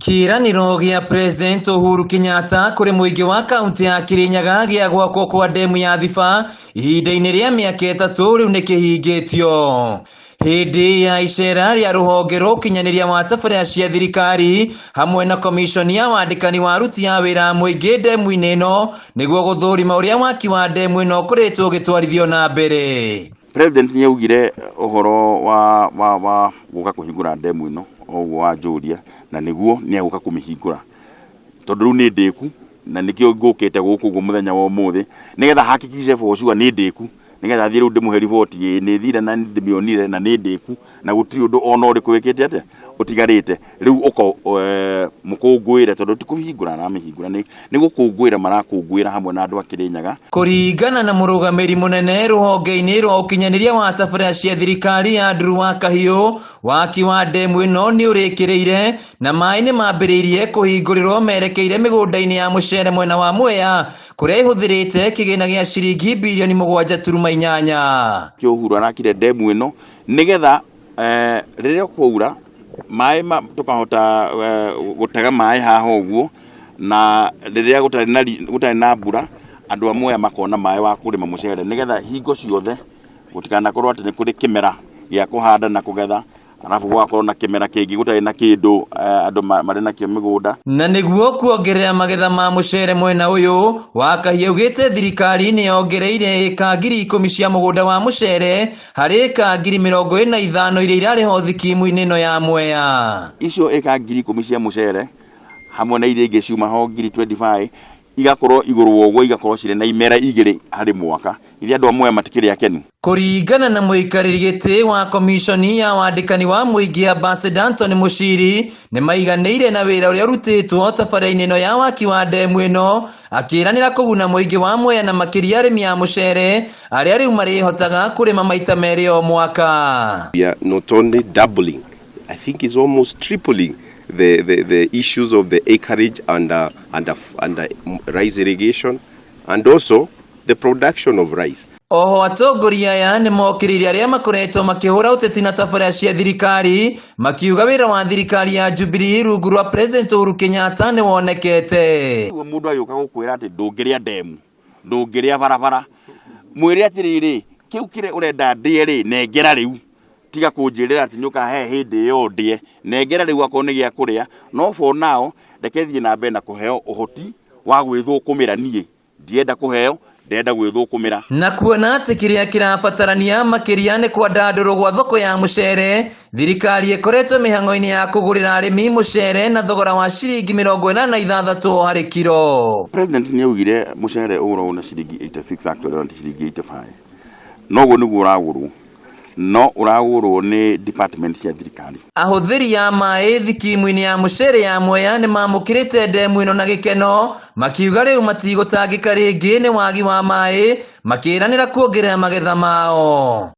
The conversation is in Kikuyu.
Kĩĩranĩro gĩa President Uhuru Kenyatta kũrĩ mũingĩ wa kaunti ya Kirinyaga gĩa gwakwo kwa ndemu ya Thiba ihinda-inĩ rĩa mĩaka 3 rĩu nĩ kĩhingĩtio. Hĩndĩ ya icera rĩa rũhonge rwa ũkinyanĩria wa tabarĩra cia thirikari hamwe na komiconi ya wandĩkani wa aruti a wĩra a mũingĩ ndemu-inĩ ĩno nĩguo gũthũrima ũrĩa waki wa ndemu ĩno ũkoretwo ũgĩtwarithio na mbere. President nĩ augire ũhoro wa gũka kũhingũra ndemu ĩno o ũguo wanjũria, na nĩguo nĩ egũka kũmĩhingũra tondũ rĩu nĩ ndĩku na nĩkĩo ngũkĩte gũkũ ũguo mũthenya wa ũmũthĩ nĩgetha hakikishe for sure nĩ ndĩku, nĩgetha thiĩ rĩu ndĩmũhe riboti ĩĩ nĩ thire na ndĩmĩonire na nĩ ndĩku na gũtirĩ ũndũ ona ũrĩkũ wĩkĩte atĩa ũtigarĩte. Rĩu ũka mũkũngũĩre tondũ ti kũhingũra aramĩhingũra, nĩ gũkũngũĩra marakũngũĩra hamwe na andũ a Kĩrĩnyaga. Kũringana na mũrũgamĩrĩri mũnene rũhonge-inĩ rwa ũkinyanĩria wa tabarĩra cia thirikari Andrew Wakahiũ, waki wa ndemu ĩno nĩ ũrĩkĩrĩire na maĩ nĩ mambĩrĩirie kũhingũrĩrwo merekeire mĩgũnda-inĩ ya mũcere mwena wa Mwea kũrĩa ĩhũthĩrĩte kĩgĩna gĩa ciringi birioni mũgwanja turuma inyanya. Kĩo Uhuru arakire ndemu ĩno nĩgetha rĩrĩa kwaura maĩ tũkahota gũtega maĩ haha ũguo, na rĩrĩa gũtarĩ na mbura andũ a Mwea makona maĩ wa kũrĩma mũcere nĩgetha hingo ciothe gũtikanakorwo atĩ nĩ kũrĩ kĩmera gĩa kũhanda na kũgetha, arabu gũgakorwo na kĩmera kĩngĩ gũtarĩ na kĩndũ andũ marĩ nakĩo mĩgũnda. Na nĩguo kuongerera magetha ma mũcere mwena ũyũ, Wakahiũ augĩte thirikari nĩ yongereire ĩka 10,000 cia mũgũnda wa mũcere harĩ ĩka 45,000 iria irarĩ ho thikimu-inĩ ĩno ya Mwea. Icio ĩka 10,000 cia mũcere hamwe na iria ingĩ ciuma ho ngiri 25 igakorwo igũrũ wa ũguo, igakorwo cirĩ na imera 2 harĩ mwaka, iria andũ a Mwea matikĩrĩ akenu. Kũringana na mũikarĩri gĩtĩ wa komiconi ya wandĩkani wa mũingĩ Ambassador Anthony Muchiri, nĩ maiganĩire na wĩra ũrĩa ũrutĩtwo tabarĩra-inĩ ĩno ya waki wa ndemu ĩno, akĩĩranĩra kũguna mũingĩ wa Mwea na makĩria arĩmi a mũcere arĩa rĩu marĩhotaga kũrĩma maita 2 o mwaka. We are not only doubling, I think it's almost tripling the issues of the acreage under rice irrigation and also the production of rice. Oho atongoria aya nĩ mokĩrĩire arĩa makoretwo makĩhũra ũteti na tabarĩra cia thirikari makiuga wĩra wa thirikari ya Jubilee rungu rwa President Uhuru Kenyatta nĩ wonekete. Ũguo mũndũ agĩũka gũkwĩra atĩ ndũngĩrĩa ndemu, ndũngĩrĩa barabara, mwĩre atĩrĩrĩ, kĩu kĩrĩa ũrenda ndĩe rĩ, nengera rĩu, tiga kũnjĩrĩra atĩ nĩũkahe hĩndĩ ĩyo ndĩe, nengera rĩu akorwo nĩ gĩa kũrĩa, no for now reke thiĩ na mbere na kũheo ũhoti wa gwĩthũkũmĩra niĩ. Ndienda kũheo, ndĩrenda gwĩthũkũmĩra. Na kuona atĩ kĩrĩa kĩrabatarania makĩria nĩ kwandandũrwo gwa thoko ya mũcere, thirikari ĩkoretwo mĩhang'o-inĩ ya kũgũrĩra arĩmi mũcere na thogora wa ciringi 86 harĩ kiro. President nĩ augire mũcere ũgũragwo na ciringi 86 actually ona ti ciringi 85. Noguo nĩguo ũragũrwo, no ũragũrwo nĩ department cia thirikari. Ahũthĩri a maĩ thikimu-inĩ ya mũcere ya Mwea nĩ mamũkĩrĩte ndemu ĩno na gĩkeno, makiuga rĩu matigũtangĩka rĩngĩ nĩ wagi wa maĩ, makĩĩranĩra kuongerera magetha mao.